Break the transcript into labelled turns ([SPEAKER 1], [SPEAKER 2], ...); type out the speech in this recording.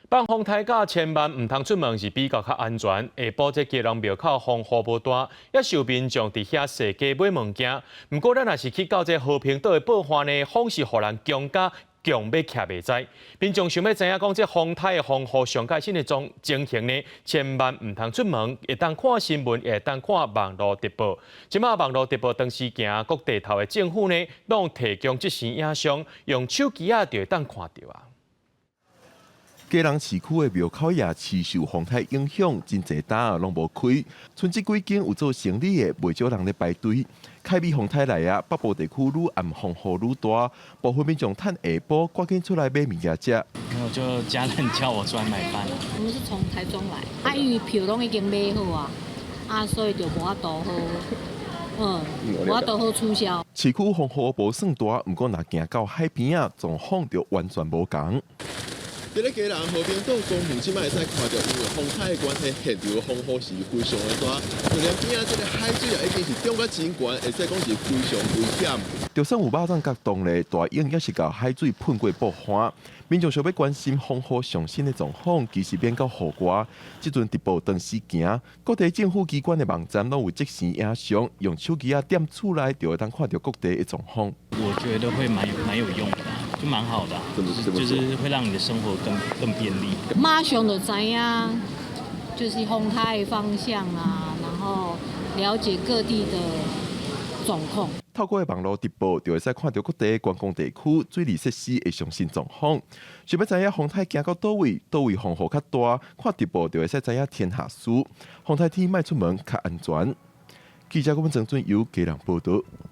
[SPEAKER 1] 放風颱甲千萬毋通出門是比較較安全。下晡這基隆廟口風雨無大，也受民眾佇遐踅街買物件。毋過咱若是去到這和平島的報岸呢，風是予人強甲強欲徛袂知。民眾想欲知影講這風颱的風雨上蓋新的狀情形呢，千萬毋通出門，會當看新聞，會當看網路直播。這馬網路直播當時行，各地頭的政府呢，攏提供即時影像，用手機仔就會當看著啊。
[SPEAKER 2] 基隆市區的廟口夜市受風颱影響，真濟擔仔攏無開。賰這幾間有做生理的，袂少人咧排隊。凱美風颱來啊，北部地區愈暗風雨愈大，部分民眾趁下晡趕緊出來買物件食。
[SPEAKER 3] 沒有，就家人叫我出來買飯。
[SPEAKER 4] 我們是從台中來，啊，因為票攏已經買好啊，啊，所以就無法度好，無法度好取消。
[SPEAKER 2] 市區風雨無算大，毋過若行到海邊仔，狀況就完全無仝。佇咧基隆和平島公園，這擺會使看著，因為風颱的關係，現場風雨是非常的大，就連邊仔這个海水啊，已經是漲甲真懸，會使講是非常危險。就算有肉粽共擋咧，大湧也是共海水噴過報岸。民眾想欲關心風雨上新的狀況，其實免到戶外。這陣直播當時行，各地政府機關的網站攏有即時影像，用手機仔踮厝內就會當看著各地的狀況。
[SPEAKER 3] 我覺得會蠻有用的，就蠻好的，就是會讓你的生活更便利。
[SPEAKER 4] 馬上就知影，就是風颱的方向啊，然後了解各地的狀況。
[SPEAKER 2] 透過網路直播，就會使看著各地觀光地區水利設施的上新狀況。想欲知影風颱行到佗位，佗位風雨較大，看直播就會使知影天下事。風颱天莫出門較安全。記者郭文曾俊由基隆報導。